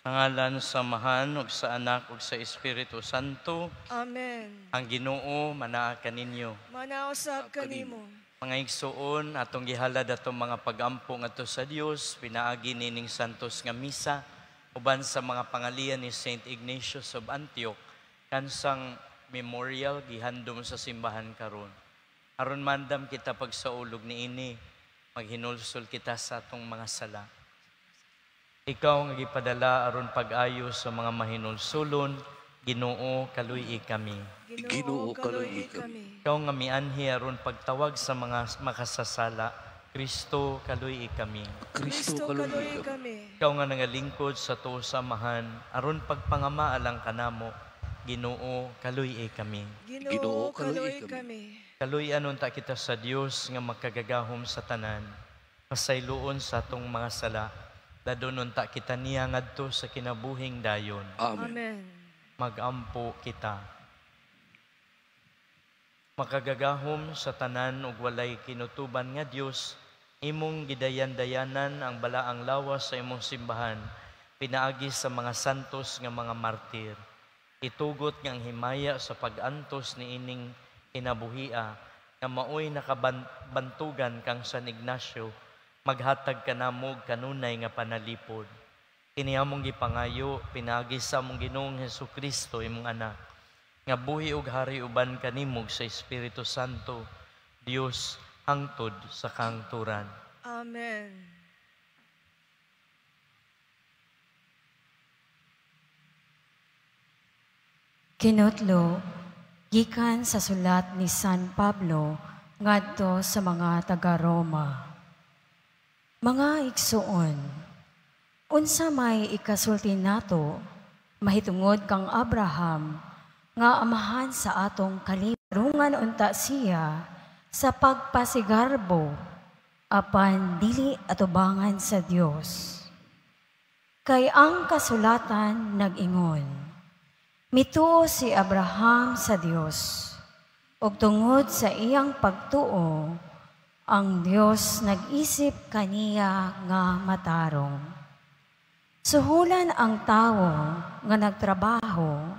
Sa ngalan sa Amahan ug sa Anak ug sa Espiritu Santo. Amen. Ang Ginoo manaa kaninyo. Manaa usab kanimo. Mga igsuon, atong gihalad atong mga pagampo ngadto sa Dios pinaagi nining santos nga misa uban sa mga pangalian ni Saint Ignatius of Antioch kansang memorial gihandom sa simbahan karon. Aron mandam kita pagsaulog niini, maghinulsol kita sa atong mga sala. Ikaw nga gipadala aron pag-ayo sa mga mahinulsulon, Ginoo, kaluy-i kami. Ginoo, Ginoo, kaluy-i kaluy-i kami. kami. Ikaw nga mianhi aron pagtawag sa mga makasasala, Kristo, kaluy-i kami. Kristo, Kristo, kaluy-i kaluy-i kami. kami. Ikaw nga nangalingkod sa tuo sa Amahan aron pagpangama alang kanamo, Ginoo, kaluy-i kami. Ginoo, Ginoo, kaluy-i kaluy-i kami. Kaluy-an unta kita sa Dios nga makagagahom sa tanan. Pasayloon sa atong mga sala. Dadon unta kita niya ngadto sa kinabuhing dayon. Amen. Amen. Magampo kita. Makagagahom sa tanan ug walay kinutuban nga Dios, imong gidayan-dayanan ang balaang lawas sa imong simbahan, pinaagi sa mga santos nga mga martir. Itugot nga ang himaya sa pag-antos niining kinabuhia nga maoy nakabantugan kang San Ignacio, maghatag kanamo og kanunay nga panalipod. Kini among gipangayo pinaagi sa among Ginoong Hesukristo, imong anak, nga buhi ug hari uban kanimo sa Espiritu Santo, Dios hangtod sa kahangturan. Amen. Kinutlo, gikan sa sulat ni San Pablo ngadto sa mga taga-Roma. Mga igsuon, unsa may ikasulti nato mahitungod kang Abraham nga amahan sa atong kalirungan unta siya sa pagpasigarbo apan dili atubangan sa Dios. Kay ang kasulatan nag-ingon, mituo si Abraham sa Dios, ug tungod sa iyang pagtuo, ang Dios nag-isip kaniya nga matarong. Suhulan ang tawo nga nagtrabaho,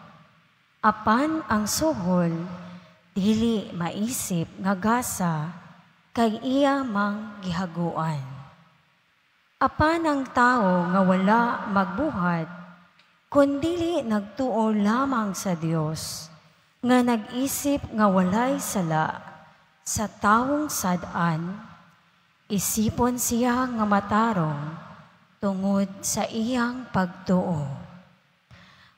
apan ang suhol dili maisip nga gasa kay iya mang gihaguan. Apan ang tawo nga wala magbuhat, kundili nagtuo lamang sa Dios, nga nag-isip nga walay sala sa tawong sad-an, isipon siya nga matarong tungod sa iyang pagtuo.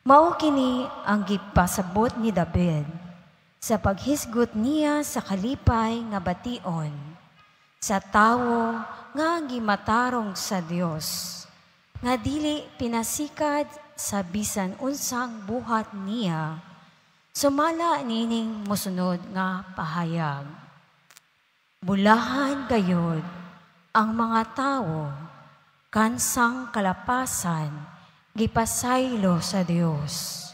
Mao kini ang gipasabot ni David sa paghisgot niya sa kalipay nga bation sa tawo nga gimatarong sa Dios, nga dili pinasikad sa bisan unsang buhat niya, sumala nining mosunod nga pahayag. Bulahan gayod ang mga tawo kansang kalapasan gipasaylo sa Dios,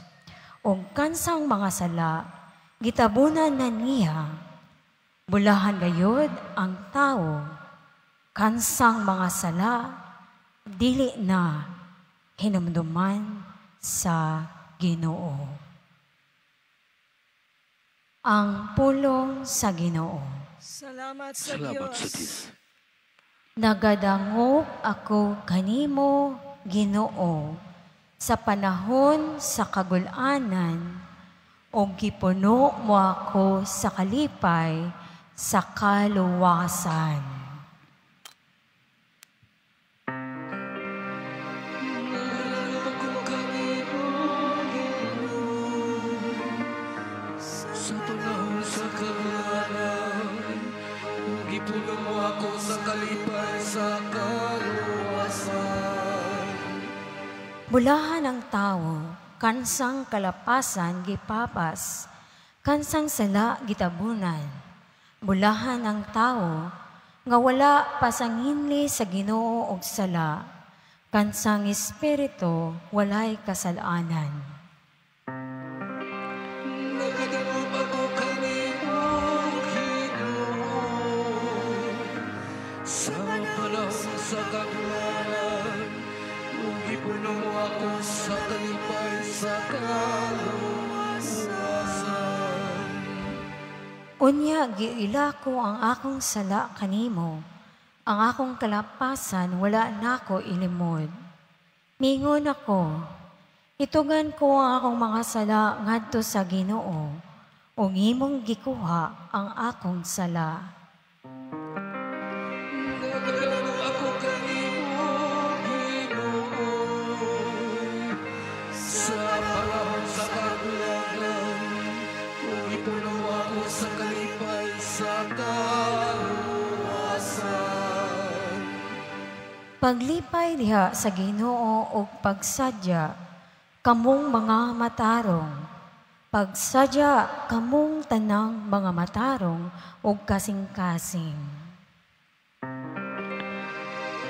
ug kansang mga sala gitabunan na niya. Bulahan gayod ang tawo kansang mga sala dili na hinumduman sa Ginoo. Ang pulong sa Ginoo. Salamat sa Salamat Dios. Sa Dios. Nagadangop ako kanimo, Ginoo, sa panahon sa kagul-anan, ug gipuno mo ako sa kalipay sa kaluwasan. Ako kanimo, Ginoo, sa panahon sa kagul-anan, gipuno mo ako sa kalipay sa kaluwasan. Bulahan ang tawo, kansang kalapasan gipapas, kansang sala gitabunan. Bulahan ang tawo, nga wala pasanginli sa Ginoo og sala, kansang espiritu walay kasalanan. Nagadangop ako kanimo, Ginoo, sa panahon sa kagul-anan, gipuno mo ako Unya giila ko ang akong sala kanimo, ang akong kalapasan wala nako ilimod. Mingon ako, itugan ko ang akong mga sala ngadto sa Ginoo, ug imong gikuha ang akong sala. Nagdalom ako kanimo, Ginoo, sa panahon sa kabulangan, ug ipuno ako sa kalipay sa kaluwasan. Paglipay diha sa Ginoo ug pagsadya, kamong mga matarong. Pagsadya kamong tanang mga matarong ug kasing-kasing.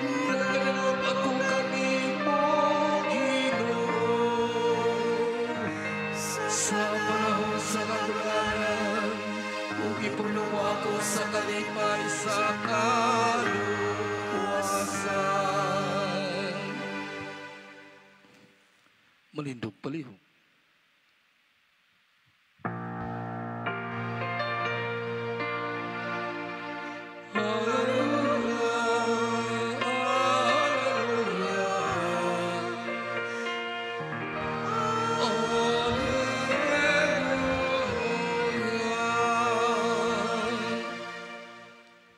Nagdalom ako kanimo, Ginoo, sa panahon sa kabulangan, ug ipuno ako sa kalipay sa kaluwasan. Malindog palihog. Hallelujah, hallelujah, hallelujah.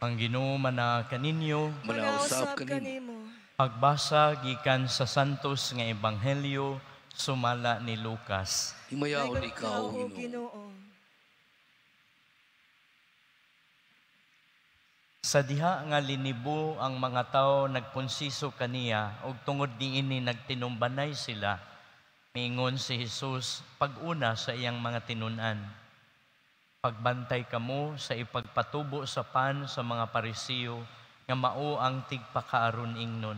Ang Ginoo mana kaninyo. Manausap kanimo. Pagbasa gikan sa Santos nga Ebanghelyo sumala ni Lucas. Himayaon ikaw, O Ginoo. Ginoo. Sa diha nga linibo ang mga tawo nagponsiso kaniya ug tungod niini nagtinumbanay sila. Miingon si Jesus pag-una sa iyang mga tinun-an. Pagbantay kamo sa ipagpatubo sa pan sa mga Parisiyo nga mao ang tigpakaaron ingnon.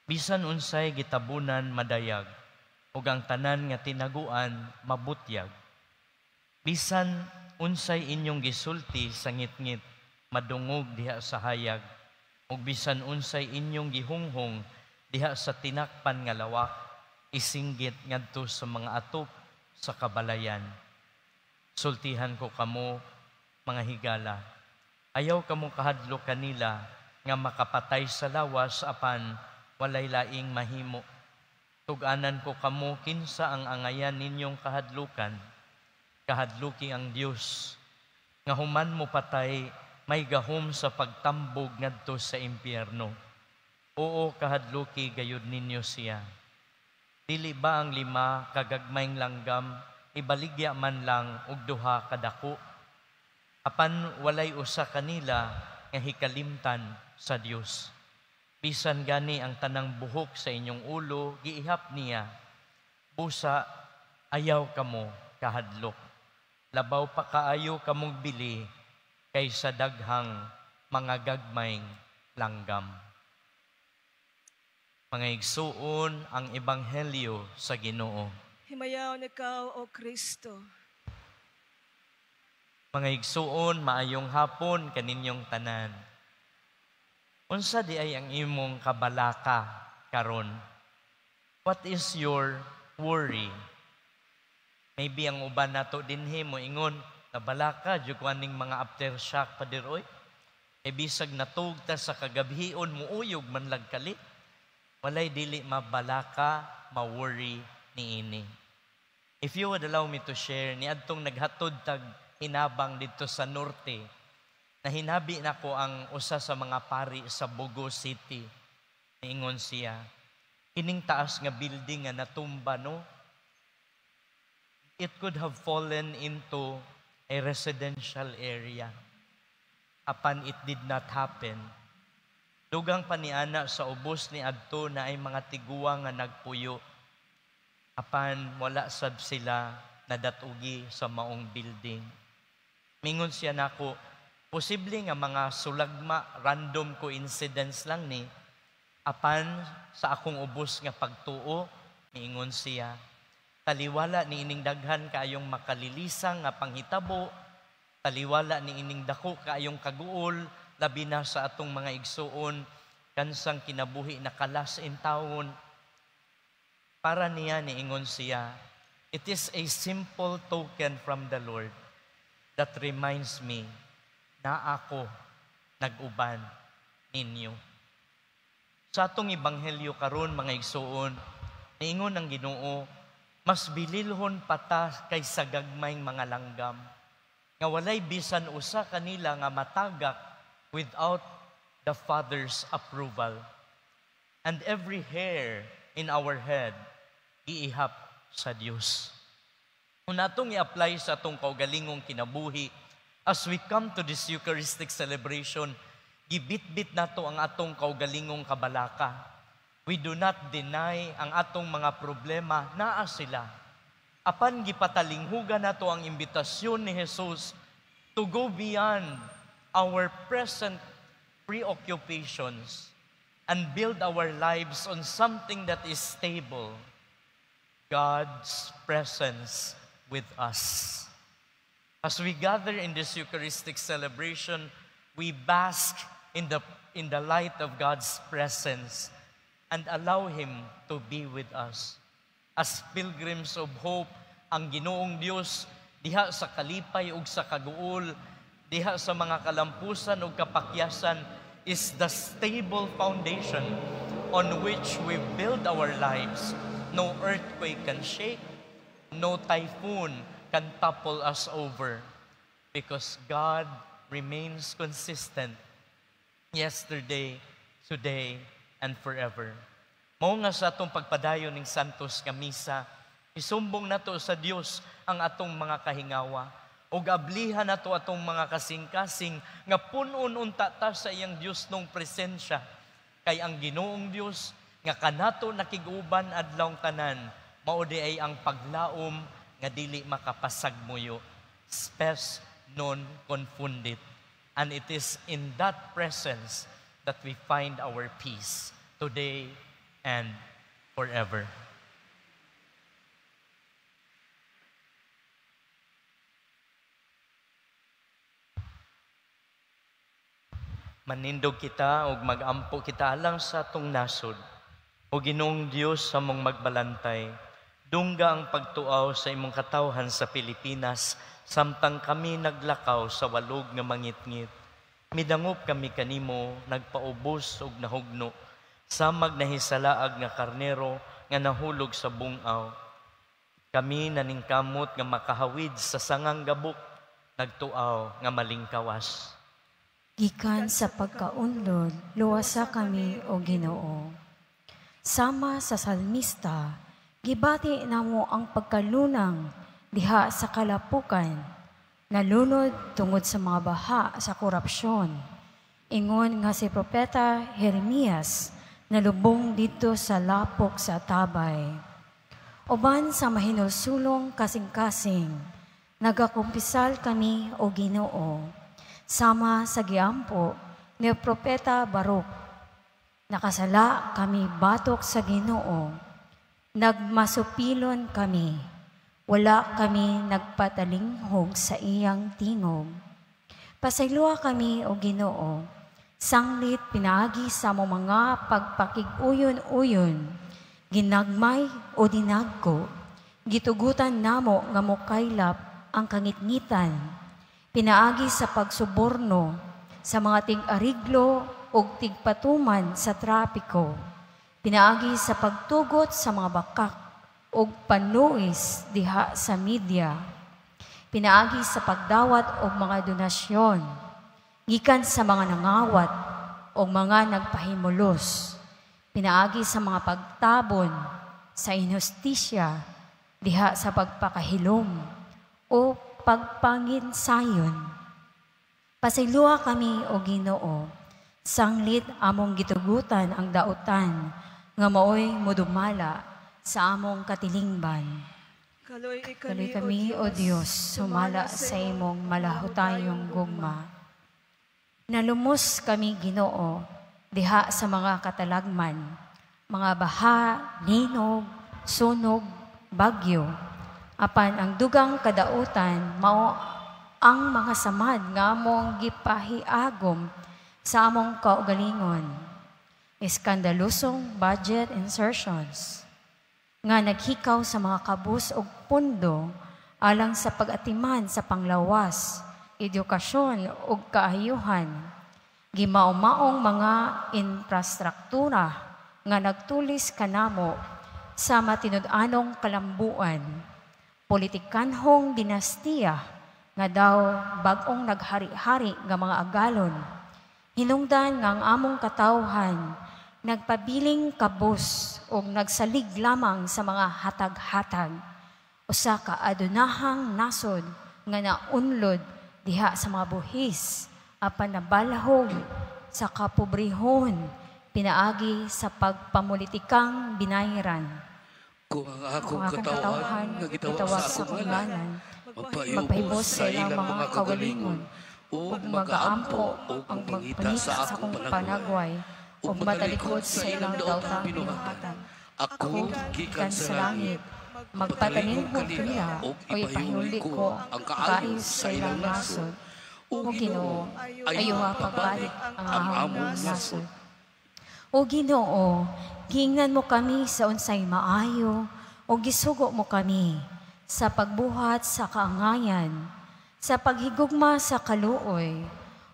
Bisan unsay gitabunan madayag ug ang tanan nga tinaguan mabutyag. Bisan unsay inyong gisulti sa ngitngit madungog diha sa hayag, ug bisan unsay inyong gihunghong diha sa tinakpan nga lawak isinggit ngadto sa mga atop sa kabalayan. Sultihan ko kamo, mga higala, ayaw kamo kahadlok kanila nga makapatay sa lawas apan walay laing mahimo. Tug-anan ko kamo kinsa ang angayan ninyong kahadlukan. Kahadluki ang Dios nga human mo patay may gahom sa pagtambog ngadto sa impyerno. Oo, kahadluki gayud ninyo siya. Dili ba ang 5 kagagmayng langgam ibaligya man lang og 2 kadako? Apan walay usa kanila nga hikalimtan sa Dios. Bisan gani ang tanang buhok sa inyong ulo giihap niya. Busa ayaw kamo kahadlok. Labaw pa kaayo kamong bili kaysa daghang mga gagmayng langgam. Mga igsuon, ang ebanghelyo sa Ginoo. Himayaon ikaw, O Kristo. Mga igsuon, maayong hapon kaninyong tanan. Unsa di ay ang imong kabalaka karon? What is your worry? Maybe ang uban nato dinhi moingon, nabalaka jud ko aning mga aftershock pa dir oy. E bisag natug ta sa kagabhion muuyog man lag kalit. Walay dili mabalaka, ma-worry niini. If you would allow me to share, niadtong naghatod tag hinabang didto sa norte, nahinabi nako ang usa sa mga pari sa Bogo City. Niingon siya, kining taas nga building nga natumba, no? It could have fallen into a residential area. Apan it did not happen. Dugang paniana sa ubos ni adto na ay mga tiguang nga nagpuyo. Apan wala sab sila nadatugi sa maong building. Mingon siya nako, posible nga mga sulagma, random coincidence lang ni. Apan sa akong ubos nga pagtuo, miingon siya, taliwala ni ining daghan kaayong makalilisang nga panghitabo, taliwala ni ining dako kaayong kaguol, labi na sa atong mga igsuon, kansang kinabuhi na kalas in taon. Para niya niingon siya, it is a simple token from the Lord that reminds me na ako nag-uban ninyo. Sa atong ebanghelyo karon, mga igsuon, niingon ang Ginoo, mas bililhon pa ta kaysa gagmayng mga langgam, nga walay bisan usa kanila nga matagak without the Father's approval. And every hair in our head giihap sa Dios. Kung atong i-apply sa atong kaugalingong kinabuhi, as we come to this Eucharistic celebration, gibitbit nato ang atong kaugalingong kabalaka. We do not deny ang atong mga problema, naa sila. Apan gipatalinghugan nato ang imbitasyon ni Jesus to go beyond our present preoccupations and build our lives on something that is stable, God's presence with us. As we gather in this Eucharistic celebration, we bask in the light of God's presence and allow Him to be with us. As pilgrims of hope, ang Ginoong Dios diha sa kalipay ug sa kaguol, diha sa mga kalampusan ug kapakyasan, is the stable foundation on which we build our lives. No earthquake can shake, no typhoon can topple us over, because God remains consistent yesterday, today, and forever. Mao nga sa atong pagpadayon ning Santos nga Misa, isumbong nato sa Dios ang atong mga kahingawa ug ablihan nato atong mga kasing-kasing nga pun-on unta ta sa iyang Diosnong presensya, kay ang Ginoong Dios nga kanato nakig-uban adlawng tanan mao diay ang paglaom nga dili makapasagmuyo. Spes non confundit. And it is in that presence that we find our peace today and forever. Manindog kita ug magampo kita alang sa atong nasod. O Ginoong Dios among magbalantay, dungga ang pagtuaw sa imong katawhan sa Pilipinas samtang kami naglakaw sa walog nga mangitngit. Midangop kami kanimo, nagpaubos ug nahugno, samag nahisalaag nga karnero nga nahulog sa bungaw. Kami naningkamot nga makahawid sa sangang gabok, nagtuaw nga malingkawas. Gikan sa pagkaunlod, luwasa kami, O Ginoo. Sama sa salmista, gibati namo ang pagkalunang diha sa kalapukan, nalunod tungod sa mga baha sa korupsyon. Ingon nga si Propeta Jeremias, nalubong didto sa lapok sa tabay. Uban sa mahinulsulong kasing-kasing, nagakumpisal kami, O Ginoo, sama sa giampo ni Propeta Baruch. Nakasala kami batok sa Ginoo, nagmasupilon kami, wala kami nagpatalinghog sa iyang tingog. Pasayloa kami, O Ginoo, sanglit pinaagi sa among mga pagpakig-uyon-uyon, ginagmay o dinagko, gitugutan namo nga mokaylap ang kangitngitan, pinaagi sa pagsuborno sa mga tig-ariglo o tigpatuman sa trapiko, pinaagi sa pagtugot sa mga bakak o panuis diha sa media, pinaagi sa pagdawat og mga donasyon, gikan sa mga nangawat o mga nagpahimulos, pinaagi sa mga pagtabon sa inhustisya diha sa pagpakahilom o pagpanginsayon. Pasayloa kami, O Ginoo, sanglit among gitugutan ang dautan nga maoy modumala sa among katilingban. Kaloy Kaloy kami, O Dios, sumala sa imong malahutayong gugma. Nalumos kami, Ginoo, diha sa mga katalagman, mga baha, linog, sunog, bagyo. Apan ang dugang kadautan mao ang mga samad nga among gipahiagom sa among kaugalingon. Eskandalusong budget insertions nga naghikaw sa mga kabus og pundo alang sa pag-atiman sa panglawas edukasyon ug kaayuhan. Gimao-maong mga infrastruktura nga nagtulis kanamo sa matinud-anong kalambuan. Politikanhong dinastiya nga daw bag-ong naghari-hari nga mga agalon. Hinungdan nga ang among katawhan nagpabiling kabus og nagsalig lamang sa mga hatag-hatag. Usa ka adunahang nasod nga naunlod diha sa mga buhis apan nabalahog sa kapobrehon pinaagi sa pagpamulitikang binayran. Kung ang akong katawhan nga gitawag sa akong ngalan, magpahibos sa ilang mga kagalingon, ug magaampo ug magpangita sa akong panagway, ug matalikod sa ilang daotang binuhatan. Ako gikan sa langit, magpatanim ko kanila o ipahuli ko ang kaayo sa ilang nasod. O Ginoo, ayuha pagbalik ang among nasod. O Ginoo, giingnan mo kami sa unsay maayo, o gisugo mo kami sa pagbuhat sa kaangayan, sa paghigugma sa kaluoy,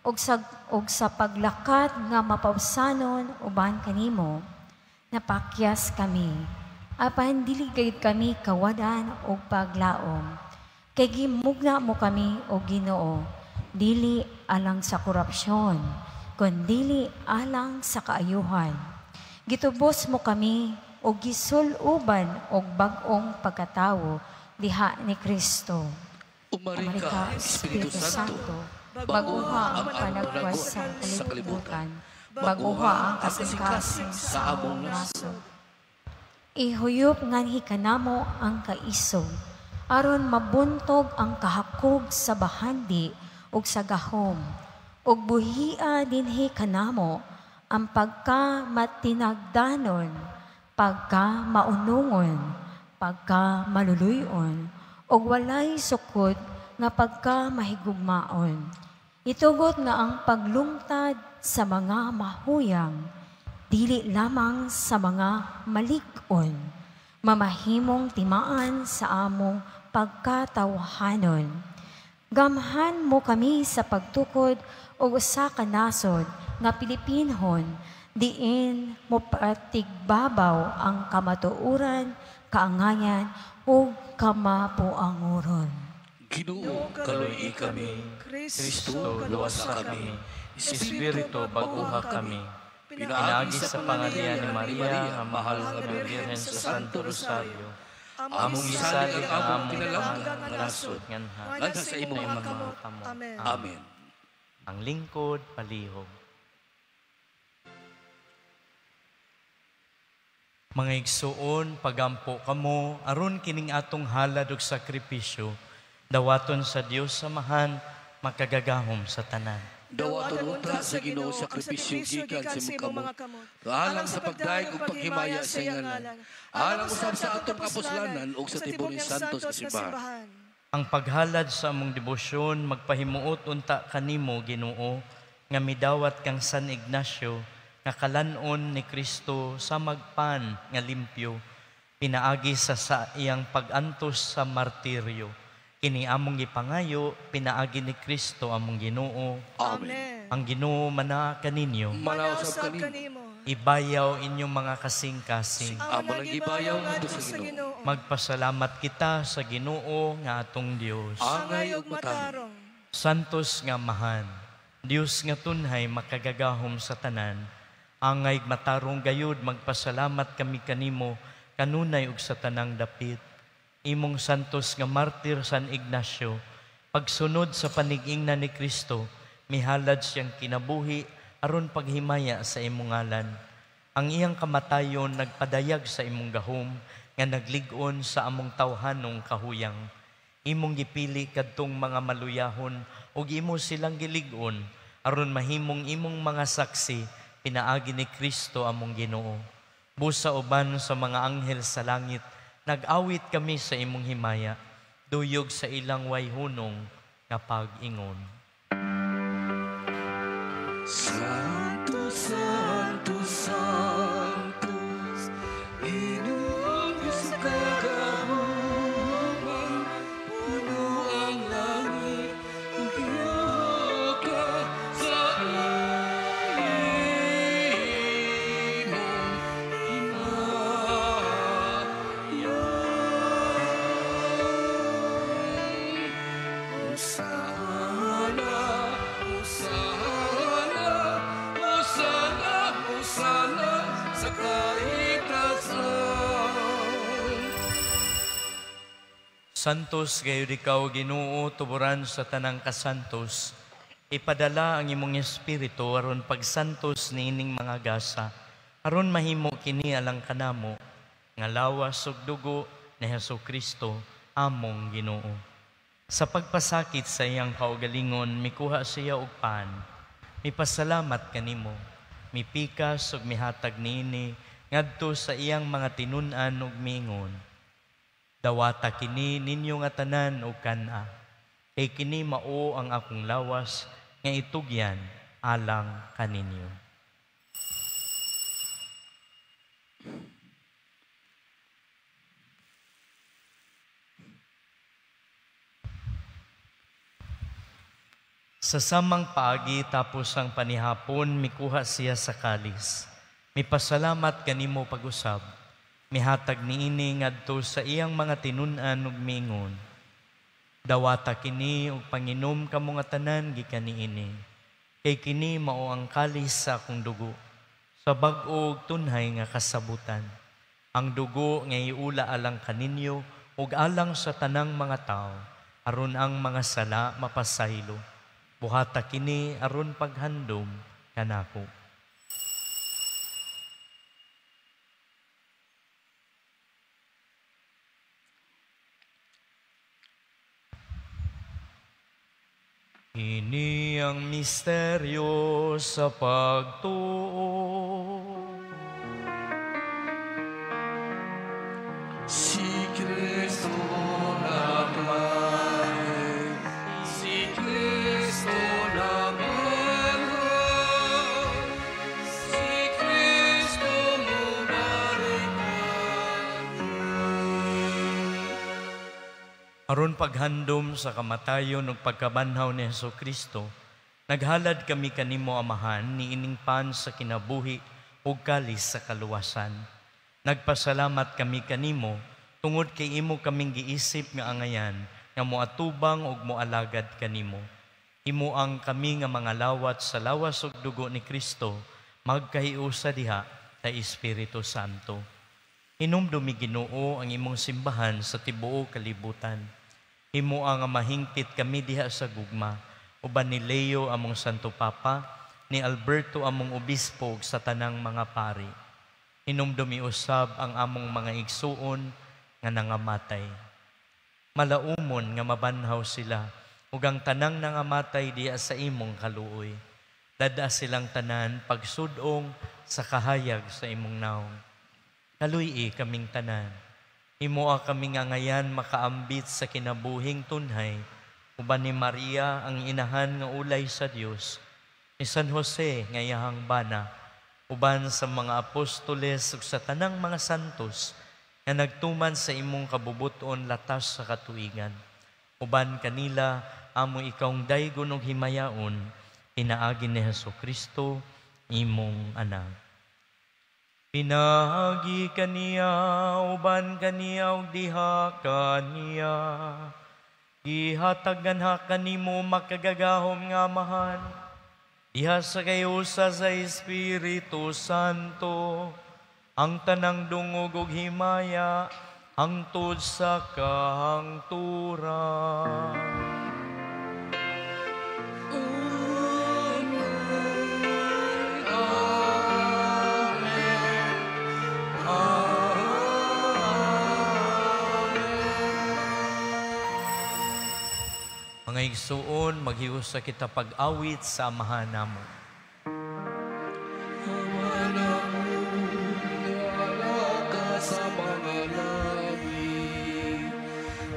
ug sa paglakat nga mapawsanon uban kanimo. Napakyas kami, apan dili gayud kami kawadan og paglaom. Kay gimugna mo kami, o Ginoo, dili alang sa korupsyon, kundili alang sa kaayuhan. Gitubos mo kami o gisul-uban og bag-ong pagkatawo diha ni Kristo. Umari ka, Espiritu Santo, baguha ang panagwas sa kalibutan, baguha ang kasing-kasing sa among nasod. Ihuyop nganhi kanamo ang kaisog, aron mabuntog ang kahakog sa bahandi ug sa gahom, ug buhia dinhi kanamo ang pagka matinagdanon, pagka maunungon, pagka maluluyon, ug walay sukod nga pagka mahigugmaon. Itugot nga ang paglungtad sa mga mahuyang, dili lamang sa mga malig-on, mamahimong timaan sa among pagkatawhanon. Gamhan mo kami sa pagtukod og usa ka nasod nga Pilipinhon, diin mo patigbabaw ang kamatuoran, kaangayan ug kamapuanguron. Ginoo, kaluoyi kami. Kristo, luwasa kami. Espiritu, baguha kami. Pinaagi sa pangalian ni Maria, ang mahal nga Birhen sa Santo Rosario, among isalig ang among pinalangga nga nasod nganha sa imong mga kamot. Amen. Ang lingkod palihog. Mga igsuon, pagampo kamo aron kining atong halad ug sakripisyo dawaton sa Dios Amahan makagagahom sa tanan. Dawaton unta sa Ginoo sakripisyo gikan sa imong kamot, alang sa pagdayeg ug paghimaya sa iyang ngalan, alang usab sa atong kapuslanan ug sa tibuok ni Santos nga simbahan. Ang paghalad sa among debosyon magpahimuot unta kanimo, Ginoo, nga midawat kang San Ignacio nga kalan-on ni Kristo sa magpan nga limpyo, pinaagi sa iyang pag-antos sa martiryo. Kini among gipangayo, pinaagi ni Kristo among Ginoo. Amen. Ang Ginoo mana kaninyo. Mana usab kanimo. Ibayaw inyong mga kasing-kasing. Amo lang gibayaw ngadto sa Ginoo. Magpasalamat kita sa Ginoo nga atong Dios. Angay ug matarong. Santos nga Amahan, Dios nga tunhay makagagahom sa tanan, angay matarong gayud magpasalamat kami kanimo kanunay ug sa tanang dapit. Imong santos nga martir San Ignacio, pagsunod sa panigingna ni Kristo, mihalad siyang kinabuhi aron paghimaya sa imong ngalan. Ang iyang kamatayon nagpadayag sa imong gahom nga naglig-on sa among tawhanong kahuyang. Imong gipili kadtong mga maluyahon ug imo silang gilig-on aron mahimong imong mga saksi pinaagi ni Kristo among Ginoo. Busa uban sa mga anghel sa langit, nag-awit kami sa imong himaya, duyog sa ilang wayhunong nga pag-ingon. Santo, Santo, Santo, Ginoong Diyos kagahuman, puno ang langit ug iyang Santos gayud ikaw, Ginoo, tuburan sa tanang kasantos. Ipadala ang imong espiritu aron pagsantos niining mga gasa, aron mahimo kini alang kanamo nga lawas ug dugo ni Hesus Kristo among Ginoo. Sa pagpasakit sa iyang kaugalingon, mikuha siya og pan, mipasalamat kanimo, mipikas ug mihatag niini ngadto sa iyang mga tinun-an ug miingon, dawata kini ninyo nga tanan og kan-a, kay kini mao ang akong lawas nga itugyan alang kaninyo. Sa samang paagi tapos ang panihapon, mikuha siya sa kalis. Mipasalamat kanimo pag-usab. Mihatag niini ngadto sa iyang mga tinun-an ug miingon, dawata kini ug panginom kamo nga tanan gikan niini, kay kini mao ang kalis sa akong dugo, sa bag-o ug tunhay nga kasabutan. Ang dugo nga iula alang kaninyo ug alang sa tanang mga tawo, aron ang mga sala mapasaylo. Buhata kini aron paghandom kanako. Ini ang misteryo sa pagtuo. Si Kristo namatay, si Kristo namatay, si Kristo mubalik. Aron paghandom sa kamatayon ug pagkabanhaw ni Hesus Kristo, naghalad kami kanimo Amahan niining pan sa kinabuhi ug kalis sa kaluwasan. Nagpasalamat kami kanimo tungod kay imo kaming giisip nga angayan nga moatubang ug moalagad kanimo. Imo ang kami nga mga lawat sa lawas ug dugo ni Kristo magkahiusa diha sa Espiritu Santo. Hinumdumi Ginoo ang imong simbahan sa tibuok kalibutan. Himo ang mahingpit kami diha sa gugma, uban ni Leo among Santo Papa, ni Alberto among obispo ug sa tanang mga pari. Hinumdumi usab ang among mga igsuon nga nangamatay. Malaumon nga mabanhaw sila ug ang tanang nangamatay diha sa imong kaluoy. Dada silang tanan pagsudong sa kahayag sa imong naong. Kaluy-i kaming tanan. Himoa kami nga ngayan makaambit sa kinabuhing tunhay, uban ni Maria ang inahan nga ulay sa Dios, ni San Jose nga iyahang bana, uban sa mga apostoles ug sa tanang mga santos nga nagtuman sa imong kabubuton latas sa katuigan. Uban kanila amo ikawng daygon ug himayaon, pinaagi ni Hesus Kristo imong anak. Pinaagi kaniya, uban kaniya, ug diha kaniya. Gihatagan ha kanimo makagagahom nga Amahan, diha sa kayusa sa Espiritu Santo, ang tanang dungog ug himaya, hangtod sa kahangturan. Mga igsuon, maghiusa kita pag-awit sa Amahan namo. Ama namo, nga ka sa mga langit,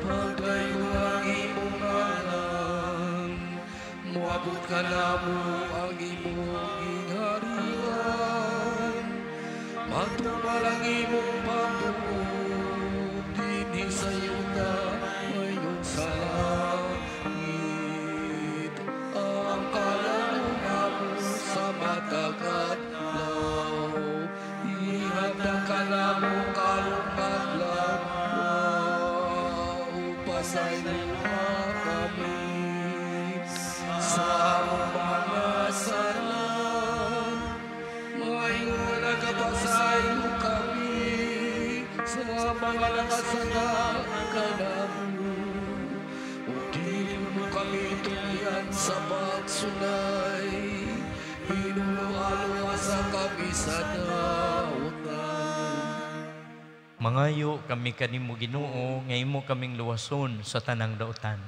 paglayo ang imong ngalan, moabot ka namo ang imong gingharian, matumal ang imong pagtuo, dinhi sa yuta, mayon sa langit. Ang kalanungan sa matag adlaw, ihatag ka namo karong adlaw, upasayloa kami sa among mga sala, maingon nagapasaylo kami sa mga nakasala kanamo. kami tugyan sa pagsulay, hinuluan kami sa dautan. Mangayo kami kanimo Ginoo nga imo kaming luwason sa tanang dautan.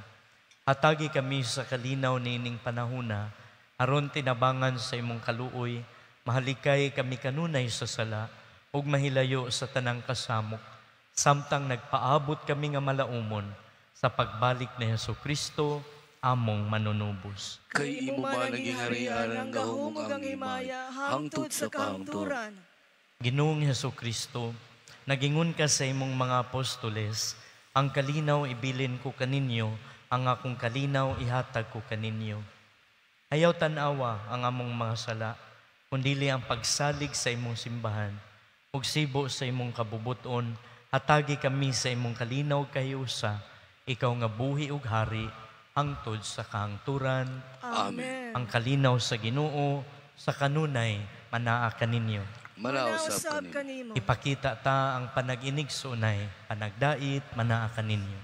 Hatagi kami sa kalinaw niining panahona aron tinabangan sa imong kaluoy, mahalikay kami kanunay sa sala ug mahilayo sa tanang kasamok, samtang nagpaabot kami nga malaumon sa pagbalik ni Hesukristo among manunubos. Kay imo man ang gingharian, ang gahom ug ang himaya hangtod sa kahangturan. Ginoong Hesukristo, nagingon ka sa imong mga apostoles, ang kalinaw ibilin ko kaninyo, ang akong kalinaw ihatag ko kaninyo. Ayaw tan-awa ang among mga sala, kundili ang pagsalig sa imong simbahan, ug sibo sa imong kabubuton, hatagi kami sa imong kalinaw kahiusa, ikaw nga buhi ug hari, hangtod sa kahangturan. Amen. Ang kalinaw sa Ginoo, sa kanunay, manaa kaninyo. Manaw Manaw usab usab kanimo. kanimo. Ipakita ta ang panag-inig sunay, panagdait, manaa kaninyo.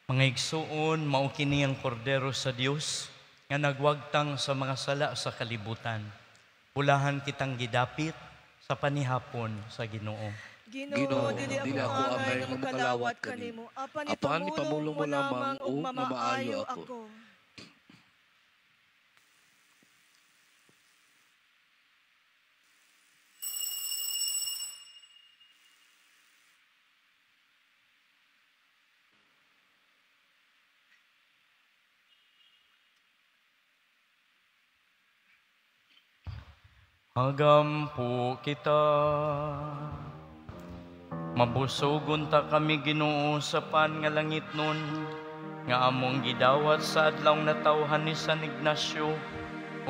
Mga igsuon, mao kini ang kordero sa Dios nga nagwagtang sa mga sala sa kalibutan. Bulahan kitang gidapit sa panihapon sa Ginoo. Ginoo, dili ako angay nga makalawat kanimo. Apan Apan ipamulong mo lamang ug mamaayo ako. Hagampo kita. Mabusogon ta kami Ginoo sa pan nga langit nun, nga among gidawat sa adlaw natawhan ni San Ignacio,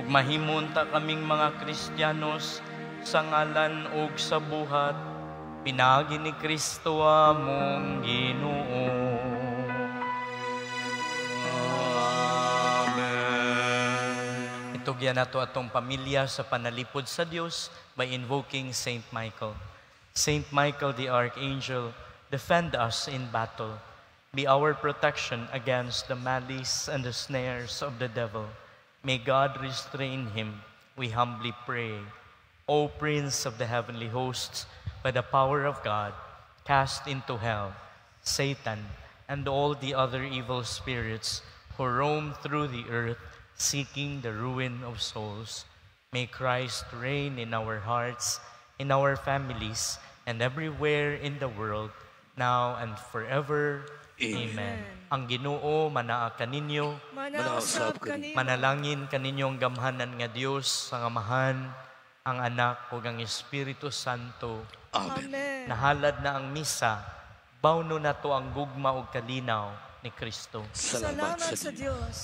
ug mahimon ta kaming mga Kristiyanos sa ngalan ug sa buhat, pinaagi ni Kristo among Ginoo. Itugyan nato atong pamilya sa panalipod sa Dios by invoking Saint Michael. Saint Michael the Archangel, defend us in battle. Be our protection against the malice and the snares of the devil. May God restrain him, we humbly pray. O Prince of the heavenly hosts, by the power of God, cast into hell Satan and all the other evil spirits who roam through the earth seeking the ruin of souls. May Christ reign in our hearts, in our families, and everywhere in the world, now and forever. Amen. Ang Ginoo manaa kaninyo, Manaw usab kanimo. manalangin kaninyo ang gamhanan nga Dios, ang Amahan, ang Anak ug ang Espiritu Santo. Amen. Amen. Nahalad na ang misa, bawno nato ang gugma ug kalinaw ni Kristo. Salamat Salamat sa sa Dios. Dios.